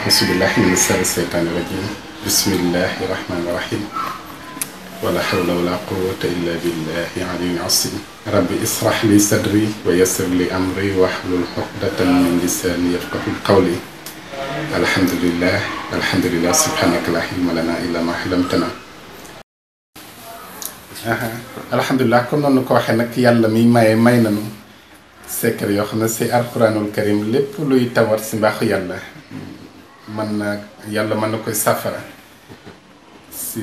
أعوذ بالله من الشيطان الرجيم بسم الله الرحمن الرحيم ولا حول ولا قوة إلا بالله العلي العظيم ربي اشرح لي صدري ويسر لي أمري واحلل عقدة من لساني يفقهوا قولي الحمد لله سبحانك لا علم لنا إلا ما علمتنا alhamdulilah comme noonu ko waxee nag yàlla mi may nañu secret yoo xam ne si alquranul karim lépp luy tawat si mbaaxu yàlla yàlla mën na koy safara si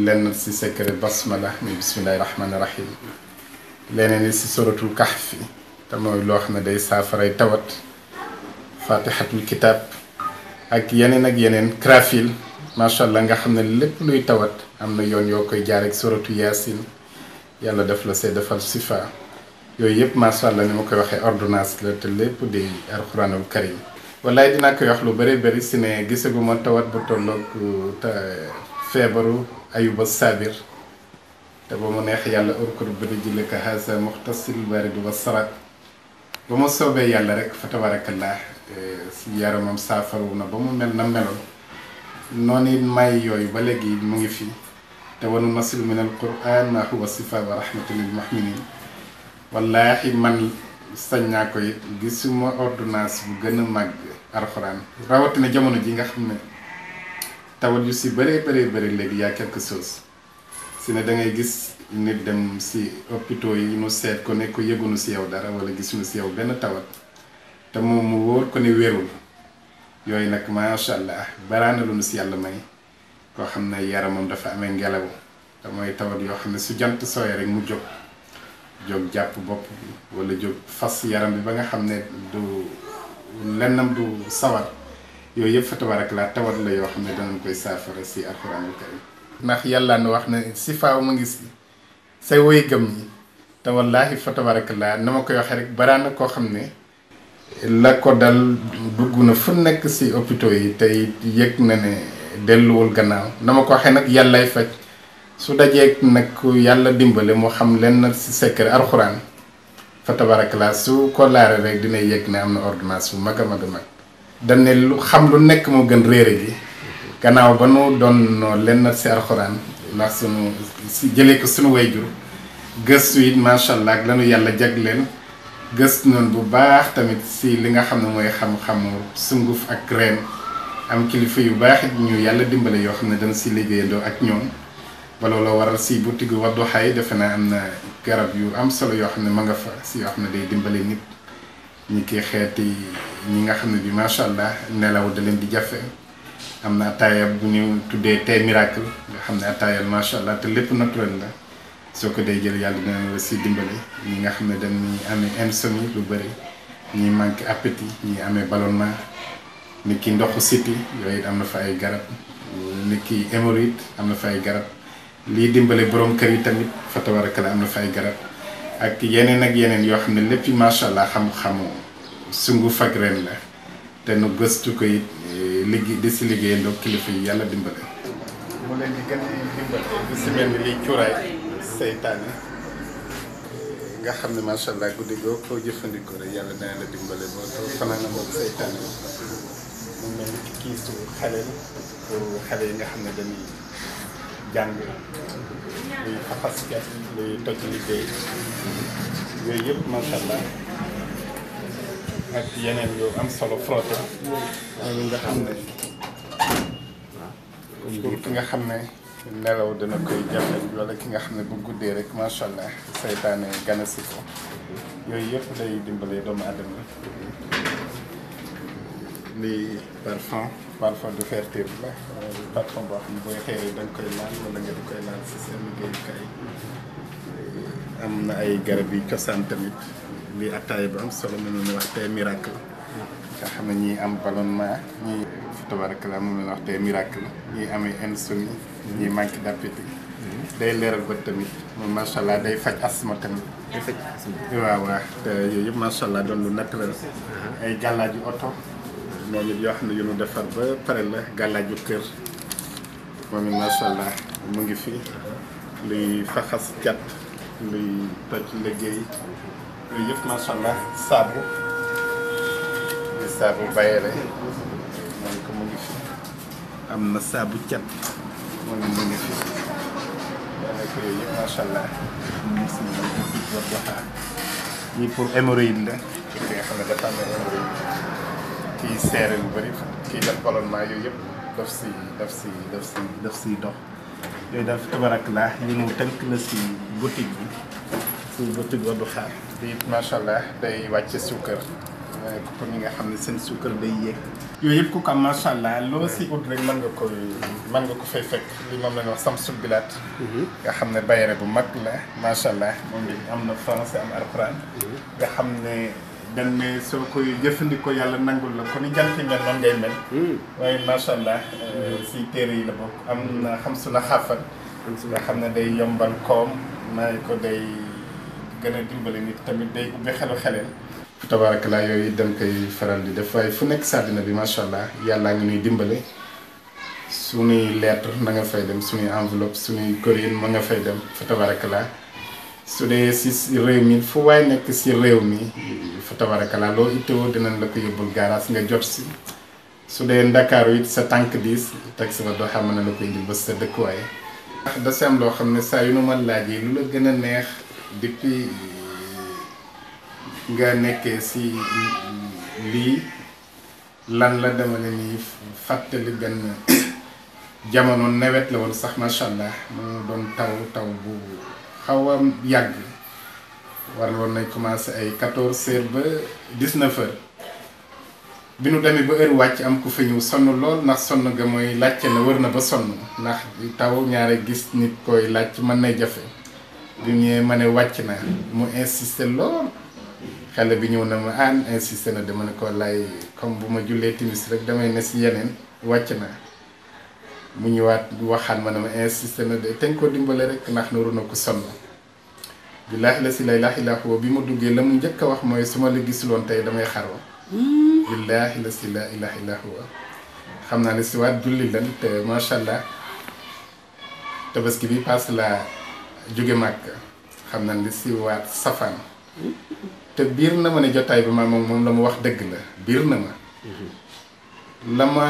lenn si secret basmala muy bismillahi rahmaani rahim leneen ni si suratul kahfi te mooy loo xam ne day saafaray tawat fatihatul kitab ak yeneen krafil macha allah nga xam ne lépp luy tawat am na yoon yoo koy jaar ak suratu yaasin yàlla def la see defal sifa yooyu yëpp macha allah ni ma koy waxee ordonnance la te lépp di alquranul karim wallaay dinaa koy wax lu bëri si ne gisaguma tawat bu tolloog te feebaru ayuba sabir te ba mu neex yàlla urkur bëri ji laka haza muxtasil baridu wa sarat ba ma soobee yàlla rek fa tabarakallah si yaramam saafaru na ba mu mel na meloon noonu it may yooyu ba léegi mu ngi fi te wanu nasil min al quran ma huwa sifa wa rahmatu lil mu'minin wallahi man sañ naa ko it gisuma ordonnance bu gën a màgg alxuraan rawatina jamono ji nga xam ne tawat yu si bëree léegi yaa quelque chose si ne da ngay gis nit dem si hôpitaux yi nu seet ko ne ko yëgunu si yow dara wala gisuñu si yow benn tawat te moom mu wóor ko ne wérul yooyu nag macha allah baraana lu nu si yàlla may koo xam ne yaramam dafa amee ngelaw te mooy tawat yoo xam ne su jant sooyee rek mu jóg jàpp bopp bi wala jóg fas yaram bi ba nga xam ne du lennam du sawar yooyu yëpp fa tabarakallah tawat la yoo xam ne danañ koy saafara si alxuraanul karim ndax yàlla nu wax ne si faaw mu ngi si say woy gëm ñi te wallaahi fa tabarakallah na ma koy waxee rek baraana koo xam ne la ko dal dugg na fu nekk si hôpitaux yi tey yëg na ne delluwul gannaaw na ma ko waxee nag yàllay faj su dajeeg nag yàlla dimbale moo xam lenn si secret alxuraan fa tabarakallah su ko laare rek dina yëg ne am na ordonnance bu mag a mag dañ ne lu xam lu nekk moo gën réere gi gannaaw ba nu doon lenn si alxuraan ndax sunu si jëlee ko sunu wayjur gëstu it macha allah ak lanu yàlla jagleen gëstu noonu bu baax tamit si li nga xam ne mooy xam-xamu sunguf ak reen am kilifa yu baax it ñu yàlla dimbale yoo xam ne dañ si liggéeyandoo ak ñoom ba looloo waral si boutique Wadduha yi defe naa am na garab yu am solo yoo xam ne ma nga fa si yoo xam ne day dimbale nit ñi ki xeeti ñi nga xam ne bi macha allah nelaw da leen di jafe am na ataaya bu ñu tuddee thé miracle nga xam ne ataayal macha allah te lépp naturel la soo ko dee jël yàlla dina la si dimbale ñi nga xam ne dañuy amee insomnie lu bëri ñi manqué appétit ñi amee ballonnement nit ki ndoxu siti yooyu am na fa ay garab nit ki hémorroïde am na fa ay garab lii dimbale borom kër yi tamit fa tabarakalla am na fa ay garab ak yeneen yoo xam ne lépp macha allah xam-xamu sunguf ak ren la te nu gëstu ko it di si liggéeyandoo kilifa yi yàlla dimbale. mu leen di gën a dimbale di si mel ni liy cuuraay seytaane nga xam ne macha allah guddi goo ko jëfandikoo rek yàlla dana la dimbale boo ko fanaana moom seytaane mu mel ni kiisu xale yi nga xam ne dañuy jàng luy faxaskat luy toj liggéey yooyu yëpp macha allah ak yeneen yu am solo frotté loolu nga xam ne pour ki nga xam ne nelaw dana koy jafe wala ki nga xam ne bu guddee rek macha allah seytaane ganasi ko yooyu yëpp day dimbale doomu aadama lii parfum de ferture la parfum boo xam ne booy xëyee da nga koy laal wala nga di koy laal si seen liggéeyukaay am na ay garab yi cosaan tamit lii attaaya bu am solo mën nañu wax tey miracle nga xam ne ñii am ballonnement ñii fi tabarakallah moom la wax tey miracle ñii amee insomnie ñii manque d'appétit day leeral bët tamit moom macha allah day faj asma tamit. day faj asma waaw te yooyu yëpp macha allah doon lu naturel ay gàllaaju oto moom it yoo xam ne yu ñu defar ba pare la gàllaaju kër moom it macha allah mu ngi fi luy faxas cat luy toj liggéey yooyu yëpp macha allah saabu bayere donc mu ngi fi am na saabu cat moom mu ngi fi daanaka yooyu yëpp macha allah ñu si Wadduha ñii pour hémorroïde la pour li nga xam ne dafa am hémorroïde kii seere lu bëri kii def ballonnement yooyu yëpp daf si dox yooyu daal fi tabarakallah yi mu tënk la si boutique bi si boutique Wadduha te it macha allah day wàcce suukar pour ñi nga xam ne seen suukar day yéeg yooyu yëpp ku ko am macha allah loo si ut rek mën nga ko fay fekk li moom la ñuy wax samsul bilaat nga xam ne bayre bu mag la macha allah moom it am na français am alxuraan nga xam ne dañ ne soo koy jëfandikoo yàlla nangul la ko ni jant mel noonu ngay mel waaye macha allah si téere yi la bokk am na xam su na xaafal nga xam ne day yombal koom may ko day gën a dimbali nit tamit day ubbi xelu xeleel tabarakallah yooyu dañ koy faral di def waaye fu nekk sàddina bi macha allah yàllaa ngi ñuy dimbale suñuy lettre na nga fay dem suñuy enveloppe suñuy courrier ma nga fay dem fa tabarakallah su dee si réew mi fu waay nekk si réew mi fa tabarakallah loo ittoo dinañ la ko yóbbul gaaraas nga jot si su dee ndakaaru it sa tànk diis taxi ba doo xam ne la ko indil ba sa dëkkuwaay ndax da si am loo xam ne saa yu nu ma laajee lu la gën a neex depuis nga nekkee si lii lan la dama ne nii fàttali benn jamono nawet la woon sax macha allah mu doon taw bu xaw a yàgg war woon nañ commencé ay 14h ba 19h bi nu demee ba heure wàcc am ku fa ñëw sonn lool ndax sonn ga mooy laajte na wër na ba sonn ndax taw ñaare gis nit koy laaj mën nay jafe bi ñëwee ma ne wàcc naa mu insisté lool xale bi ñëw na ma insisté na dama ne ko lay comme bu ma jullee timis rek damay ne si yeneen wàcc naa mu ñëwaat waxaan ma ne ma insisté na de teñ ko dimbale rek ndax naru na ko sonn billaahi la si lay laax ilaa huwa bi ma duggee la mu njëkk a wax mooy su ma la gisuloon tey damay xaroo billaahi la si laa ilaaha illaa huwa xam naa ne si waat julli lan te macha allah tabaski bi paase la jóge màkk xam naa ne si waat safaan te biir na ma ne jotaay bi moom la mu wax dëgg la biir na ma la ma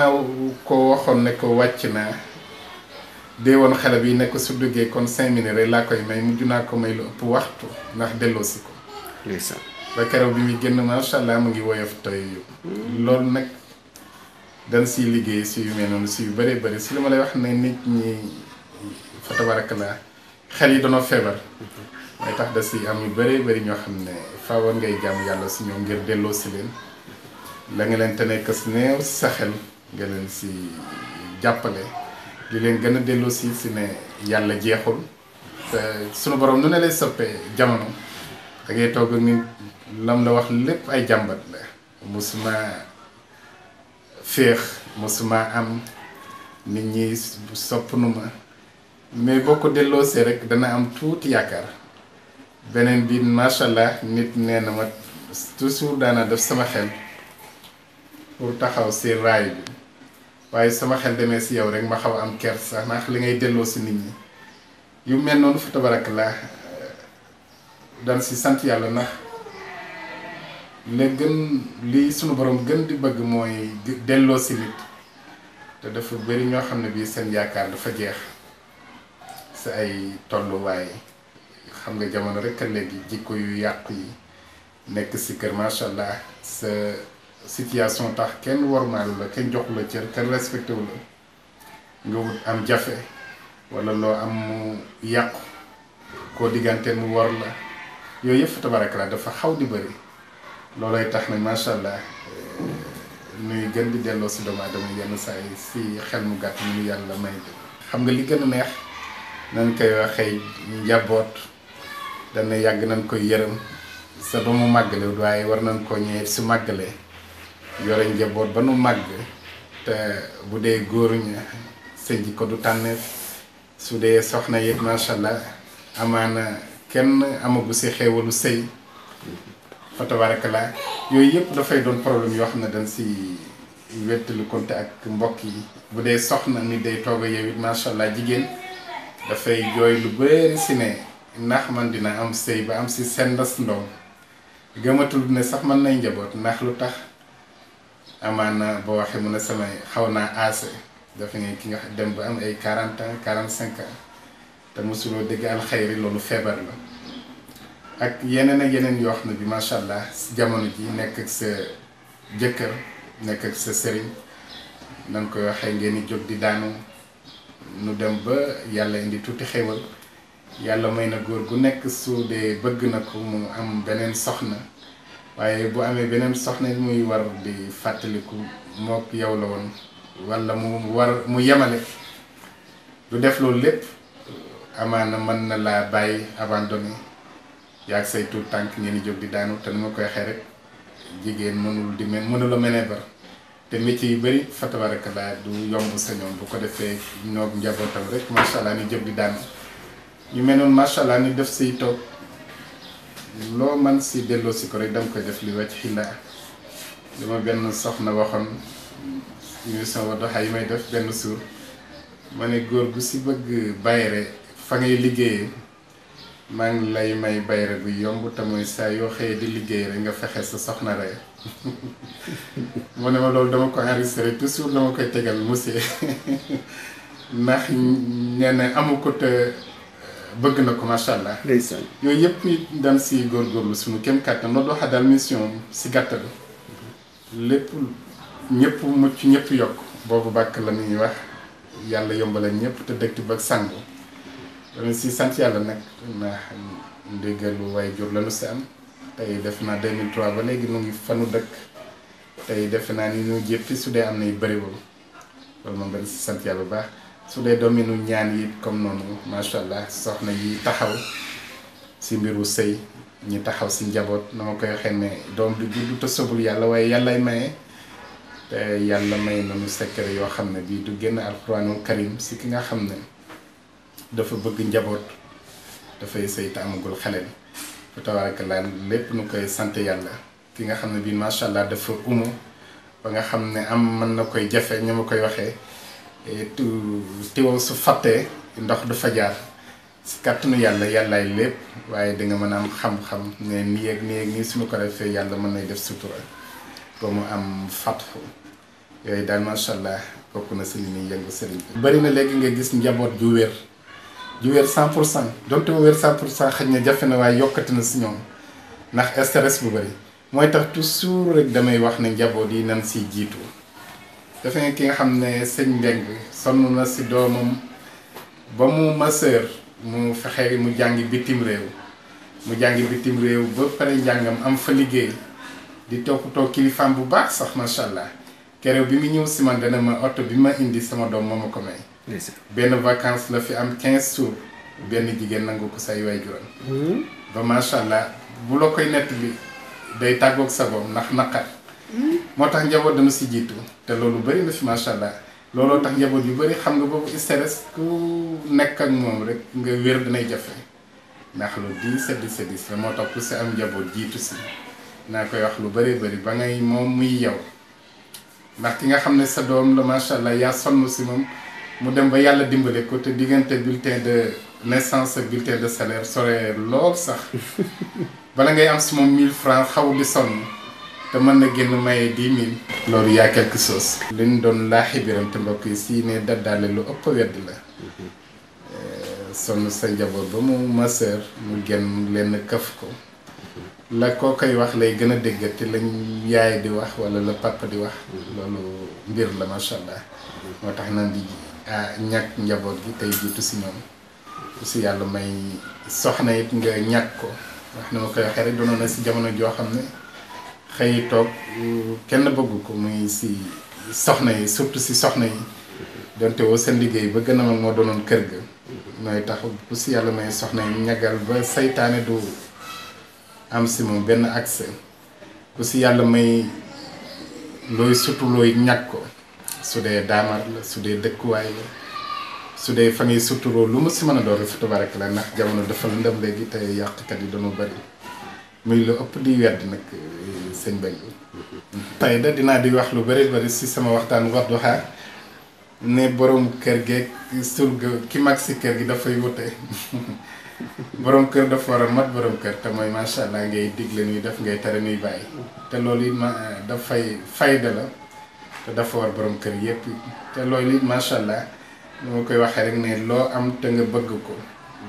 ko waxoon ne ko wàcc naa dee woon xale bi ne ko su duggee kon 5 minutes rek laa koy may mujj naa ko may lu ëpp waxtu ndax delloosi ko ba keroog bi muy génn macha allah mu ngi woyof tey loolu nag dañ siy liggéey si yu mel noonu si yu bëree bëri si li ma lay wax ne nit ñi fa tabarakallah xel yi danoo feebar mooy tax da si am yu bëree bëri ñoo xam ne faawoon ngay jàmm yàlla si ñoom ngir delloo si leen la nga leen te nekk si neew si sa xel nga leen si jàppale di leen gën a delloo si ne yàlla jeexul te sunu borom nu ne lay soppee jamono da ngay toog ak nit lam la wax lépp ay jàmbat la musuma féex musuma am nit ñi sopp nu ma mais boo ko delloosee rek dana am tuuti yaakaar beneen bi macha allah nit nee na ma toujours daana def sama xel pour taxaw si raay bi waaye sama xel demee si yow rek ma xaw a am kersa ndax li ngay delloo si nit ñi yu mel noonu fa tabarakallah dan si sant yàlla ndax la gën li sunu borom gën di bëgg mooy delloo si nit te dafa bëri ñoo xam ne bii seen yaakaar dafa jeex si ay tolluwaay xam nga jamono rek a léegi jikko yu yàqu yi nekk si kër macha allah sa situation tax kenn wormaalu la kenn joxu la cër kenn respecté wu la nga wut am jafe wala loo am mu yàqu koo diggante mu wor la yooyu yëpp tabarakallah dafa xaw di bëri loolay tax nag macha allah nuy gën di delloo si doomu aadama yenn saa yi si xel mu gàtt mu yàlla may xam nga li gën a neex nañ koy waxee njaboot dana yàgg nañ koy yërëm sa ba mu màggale waaye war nañ koo ñëwee su màggalee yore njaboot ba nu màgg te bu dee góor ña sëñ ji ko du tànneef su dee soxna yit macha allah amaana kenn amagu si xewalu sëy fa tabarakallah yooyu yëpp dafay doon problème yoo xam ne dañ si wettalu konte ak mbokk yi bu dee soxna nit day toog a yow it macha allah jigéen dafay jooy lu bëri si ne ndax man dina am sëy ba am si sendas ndoom gëmatul ne sax man nay njaboot ndax lu tax amaana boo waxee mu ne samay xaw naa aase dafa ne ki nga dem ba am ay 40 ans 45 ans te mosuloo dégg alxayri loolu feebar la ak yeneen yoo xam ne bi macha allah si jamono ji nekk ak sa jëkkër nekk ak sa sëriñ nan koy waxee ngeen di jóg di daanu nu dem ba yàlla indi tuuti xéwal yàlla may na góor gu nekk su dee bëgg na ko mu am beneen soxna waaye bu amee beneen soxna muy war di fàttaliku mook yow la woon walla mu yemale du def loolu lépp amaana mën na laa bàyyi abandonné yaa ak say tuut tànk ngeen di jóg di daanu te ni ma koy waxee rek jigéen mënula menebar te métier yu bëri fa tabarakallah du yomb sa ñoom bu ko defee ñoog njabootam rek macha allah ni jóg di daanu ñu mel noonu macha allah ni def say toog loo man si delloo si ko rek dama koy def li wàcc xillaa dama benn soxna waxoon émission Wadduha yi may def benn suur ma ne góor gu si bëgg bayre fa ngay liggéeyee maa ngi lay may bayre bu yomb te mooy saa yoo xëyee di liggéey rek nga fexe sa soxna rey mu ne ma loolu dama ko enregistré toujours dama koy tegal monsieur ndax nee na amu ko te bëgg na ko macha allah. yooyu yëpp ñu daan si góorgóorlu suñu kem kàttan Wadduha daal mission si gàttal lépp ñëpp mucc ñëpp yokk boobu bàkk la ñuy wax yàlla yombalal ñëpp te dëkk ba sangu dama si sant yàlla nag ndax ndéggalu waaye jur lañu si am tey def naa 2003 ba léegi mu ngi fanu dëkk tey defe naa ni ñu jéppi su dee am na yu bëri boobu loolu moom dañ si sant yàlla bu baax su dee doomi nu ñaan yi comme noonu macha allah soxna yi taxaw si mbiru sëy ñi taxaw si njaboot na ma koy waxee ne doom du juddu te sobul yàlla waaye yàllay maye te yàlla may nañu secret yoo xam ne bii du génn alxuraanul karim si ki nga xam ne dafa bëgg njaboot dafay sëy te amagul xale bi fa tabarakallah lépp nu koy sant yàlla ki nga xam ne bii macha allah dafa umu ba nga xam ne am mën na koy jafe ñu ma koy waxee tiwo su fattee ndox du fa jaar si kàttanu yàllaay lépp waaye danga mën a am xam-xam ne nii ak nii suñu ko defee yàlla mën nay def sutura ba mu am fatfu yooyu daal macha allah bokk na si li ñuy yëngu sëriñ bi bëri na léegi nga gis njaboot ju wér 100% donte mu wér 100% xëy na jafe na waaye yokkati na si ñoom ndax stress bu bëri mooy tax toujours rek damay wax ne njaboot yi nan siy jiitu defe nga ki nga xam ne sëñ Mbeng sonn na si doomam ba mu maseur mu fexe mu jàngi bitim réew ba pare njàngam am fa liggéey di toppatoo kilifaam bu baax sax macha allah keroog bi mu ñëw si man dana ma oto bi ma indi sama doom moo ma ko may benn vacance la fi am 15 jours benn jigéen nangu ko say waajuram ba macha allah bu la koy nett bi day tàggoog sa boom ndax naqar moo tax njaboot dana si jiitu te loolu bëri na fi macha allah looloo tax njaboot yu bëri xam nga boobu stress ku nekk ak moom rek nga wér danay jafe ndax lu diis la moo tax ku si am njaboot jiitu si naa koy wax lu bëri ba ngay moom muy yow ndax ki nga xam ne sa doom la macha allah yaa sonn si moom mu dem ba yàlla dimbale ko te diggante bulletin de naissance ak bulletin de salaire sore lool sax bala ngay am si moom 1000 francs xaw di sonn te mën na génn maye 10 000 loolu yaa quelque chose li ñu doon laaxi biram te mbokk yi si ne daddaale lu ëpp wedd la sonn sa njaboot ba mu maseur mu génn leen këf ko la koo koy wax lay gën a déggati lañ yaay di wax wala la papa di wax loolu mbir la macha allah moo tax nan di ñàkk njaboot gi tey jiitu si ñoom aussi yàlla may soxna it nga ñàkk ko wax na ma koy waxee rek doonoon na si jamono joo xam ne xëy toog kenn bëggu ko muy si soxna yi surtout si soxna yi donte woo seen liggéey ba gën a mag moo doonoon kër ga mooy tax bu si yàlla may soxna yi ñagal ba saytaane du am si moom benn accès ku si yàlla may looy surtout looy ñàkk ko su dee daamar la su dee dëkkuwaay la su dee fa ngay suturoo lu mu si mën a doon fa tabarak la ndax jamono dafa lëndëm léegi te yàqkat yi dañoo bari muy lu ëpp di wedd nag sëñ Mbeng tey da dinaa di wax lu bari si sama waxtaan Wadduha ne borom kër geeg surga ki mag si kër gi dafay wute borom kër dafa war a mat borom kër te mooy macha allah ngay digle nuy def ngay tere nuy bàyyi te loolu it ma dafay fayda la te dafa war borom kër yépp te loolu it macha allah dama koy waxee rek ne loo am te nga bëgg ko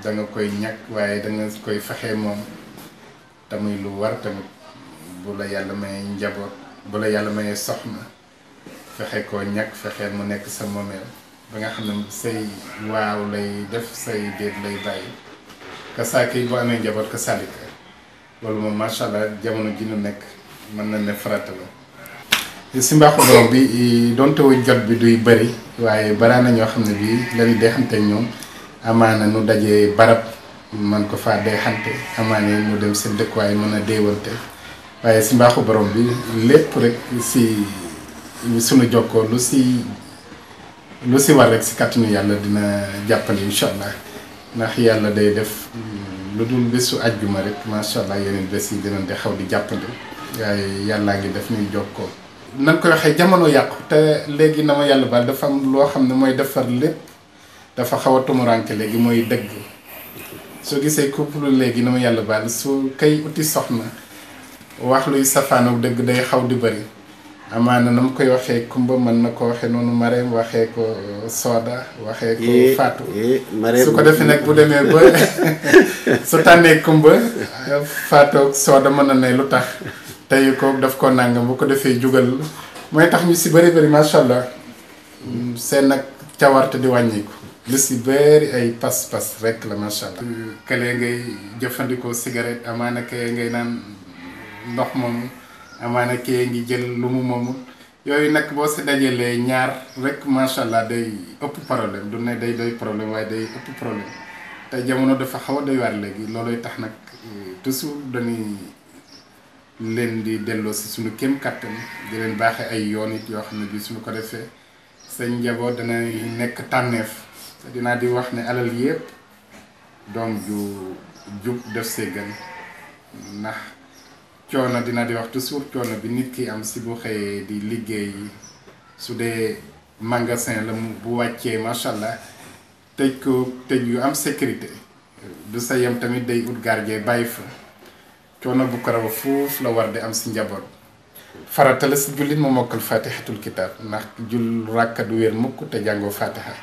da nga koy ñàkk waaye da nga koy fexe moom te muy lu war tamit bu la yàlla may njaboot bu la yàlla may soxna fexe koo ñàkk fexeel mu nekk sa moomeel ba nga xam ne say waaw lay def say déet lay bàyyi ka saaki boo amee njaboot ka salika loolu moom macha allah jamono ji nu nekk mën na ne farata la si mbaaxu borom bi donte wu jot bi duy bëri waaye baraa na ñoo xam ne bii la ñuy deexante ñoom amaana nu dajee barab man ko faa deexante amaana nu dem seen dëkkuwaay mën a déewante waaye si mbaaxu borom bi lépp rek si sunu jokkoo lu si war rek si kàttanu yàlla dina jàppale incha allah ndax yàlla day def lu dul bésu àjjuma rek macha allah yeneen bés yi dinañ di xaw di jàppale waaye yàllaa ngi def ñuy jokkoo. nan koy waxee jamono yàqu te léegi na ma yàlla baal dafa am loo xam ne mooy defar lépp dafa xaw a tumuranke léegi mooy dëgg soo gisee couple léegi na ma yàlla baal su kay uti soxna wax luy safaanu dëgg day xaw di bëri amaana na ma koy waxee kumba mën na ko waxee noonu Marème waxee ko Soda waxee ko Fatou su ko defee nag bu demee ba su tànnee kumba Fatou Soda mën na ne lu tax tey ko daf ko nangam bu ko defee jugal mooy tax ñu si bëri bëri macha allah seen nag cawarte di wàññiku lu si bëri ay pas-pas rek la macha allah. kële ngay jëfandikoo cigarette amaana kee ngay naan ndox moomu amaana kee ngi jël lu mu moomul yooyu nag boo si dajalee ñaar rek macha allah day ëpp problème du ne day doy problème waaye day ëpp problème te jamono dafa xaw a doy waar léegi looloy tax nag toujours dañuy leen di delloo si suñu kéem kattan di leen baaxee ay yoon it yoo xam ne bii suñu ko defee seen njaboot dana nekk tànneef dinaa di wax ne alal yépp doom ju jub def see gën ndax coono dinaa di wax toujours coono bi nit ki am si bu xëyee di liggéey su dee magasin la mu bu wàccee macha allah tëj ko tëj yu am sécurité du sa yem tamit day ut gardien bàyyi fa coono bu ko raw foofu la war di am si njaboot farata la si jullit mu mokkal fatihatul kitab ndax jul ràkka du wér mukk te jàngoo fatiha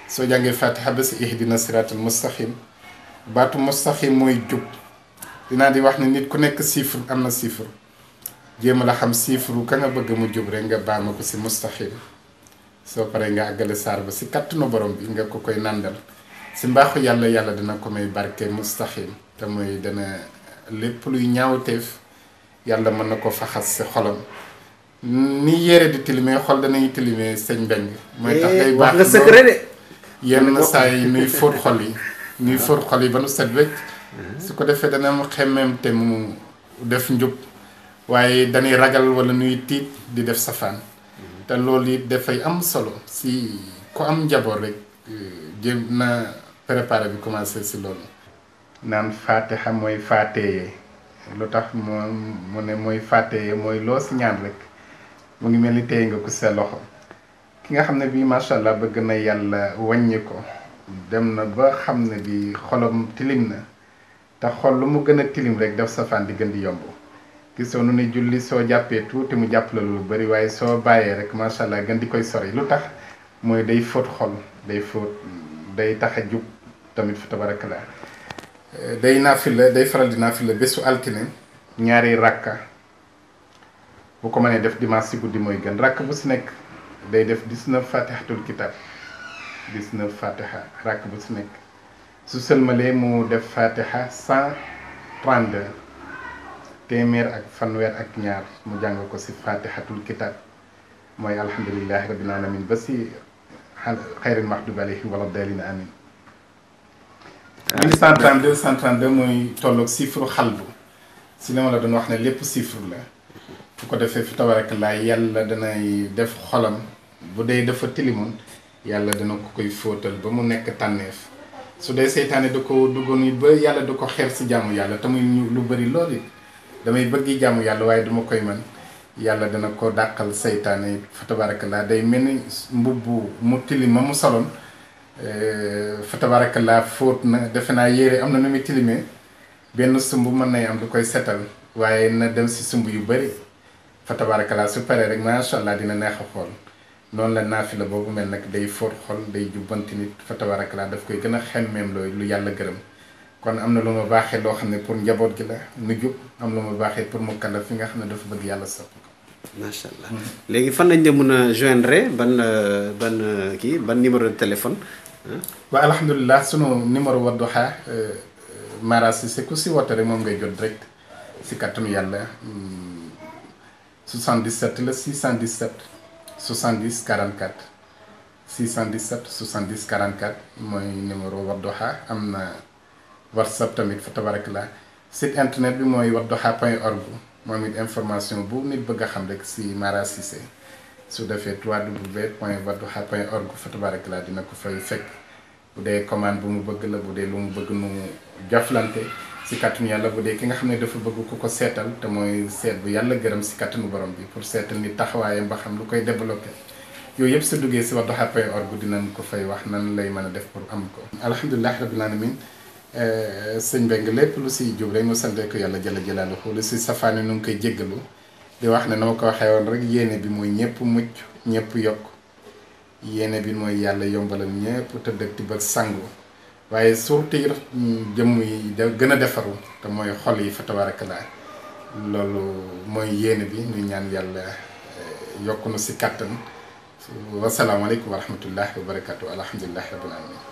soo jàngee fatiha ba si ihdina siratal mustaqim baatu mustaqim mooy jub dinaa di wax ne nit ku nekk chiffre am na chiffre jéem la xam chiffre ka nga bëgg mu jub rek nga baama ko si mustaqim soo paree nga àggale saar ba si kàttanu borom bi nga ko koy nàndal si mbaaxu yàlla yàlla dina ko may barke mustaqim te mooy dana lépp luy ñaawteef yàlla mën na ko faxas si xolam ni yére di tilimee xol danañuy tilimee sëñ mbeng mooy tax day baax nga secret de yenn saa yi nuy fóot xol yi nuy fóot xol yi ba nu set wecc su ko defee dana am xemmeem te mu def njub waaye dañuy ragal wala nuy tiit di def safaan te loolu it dafay am solo si ku am njaboot rek jéem na préparé bi commencé si loolu naan fatiha mooy faateye lu tax mu ne mooy faateye mooy loo si ñaan rek mu ngi mel ni téye nga ko sa loxo ki nga xam ne bii macha allah bëgg na yàlla wàññi ko dem na ba xam ne bi xolam tilim na te xol lu mu gën a tilim rek def safaan di gën di yomb gisoo nu ne julli soo jàppee tuuti mu jàpp la lu bëri waaye soo bàyyee rek macha allah gën di koy sori lu tax mooy day fóot xol day fóot day tax a jub tamit fa tabarakallah day naafila day faral di naafila bésu altine ñaari rakka bu ko mënee def dimanche si guddi mooy gën rakk bu si nekk day def 19 fatihatul kitab 19 fatiha rakk bu si nekk su sëlmalee mu def fatiha 132 téeméer ak fanweer ak ñaar mu jàng ko si fatihatul kitab mooy alhamdulillahi rabbil alamin ba si xayril maxdubi alayhi wala dalina amin 132 mooy tolloog chiffre xalbu si li ma la doon wax ne lépp chiffre la fu ko defee fi tabarakallah yàlla danay def xolam bu dee dafa tilimoon yàlla dana ko koy fóotal ba mu nekk tànneef su dee seytaane da ko duggoon it ba yàlla da ko xeer si jàmm yàlla te muy lu bëri lool it damay bëgg jàmm yàlla waaye duma koy man yàlla dana ko dàqal seytaane it fa tabarakallah day mel ni mbubb mu tilim ma mu soloon fa tabarakallah fóot na defe naa yére am na nu muy tilimee benn sumb mën nay am du koy setal waaye na dem si sumb yu bëri fa tabarakallah su paree rek macha allah dina neex a xool noonu la naafila boobu mel nag day fóot xol day jubbanti nit fa tabarakallah daf koy gën a xemmeem looy lu yàlla gërëm kon am na lu ma baaxee loo xam ne pour njaboot gi la nu jub am lu ma baaxee pour mu kàlla fi nga xam ne dafa bëgg yàlla sopp ko. macha allah léegi fan lañ de mën a joindre ban numéro de téléphone. waaw alhamdulilah sunu numéro Wadduha Mara Cissé ku si woote rek moom ngay jot direct si kàttanu yàlla 77 la 617 70 44 617 70 44 mooy numéro Wadduha am na WhatsApp tamit fa tabarakallah site internet bi mooy wadduha.org moom it information bu nit bëgg a xam rek si Mara Cissé su defee www.wadduha.org fa tabarakallah dina ko fay fekk bu dee commande bu mu bëgg la bu dee lu mu bëgg nu jaflante si kàttanu yàlla bu dee ki nga xam ne dafa bëgg ku ko seetal te mooy seet bu yàlla gërëm si kàttanu borom bi pour seetal nit taxawaayam ba xam lu koy développé yooyu yëpp sa duggee si wadduha.org dinañ ko fay wax nan lay mën a def pour am ko. alhamdulilah rabbil alamin sëñ Mbengue lépp lu si jub rek mu sante ko yàlla jalla jalaaluhu lu si safaani nu ngi koy jéggalu di wax ne na ma ko waxee woon rek yéene bi mooy ñëpp mucc ñëpp yokk yéene bi mooy yàlla yombalal ñëpp tëdd ak tibb ak sangu waaye surtout jëmm yi da gën a defaru te mooy xol yi fa tabarakallah loolu mooy yéene bi ñu ñaan yàlla yokk nu si kàttan wasalaamaaleykum wa rahmatullah wa barakatu alhamdulilah rabbil alamin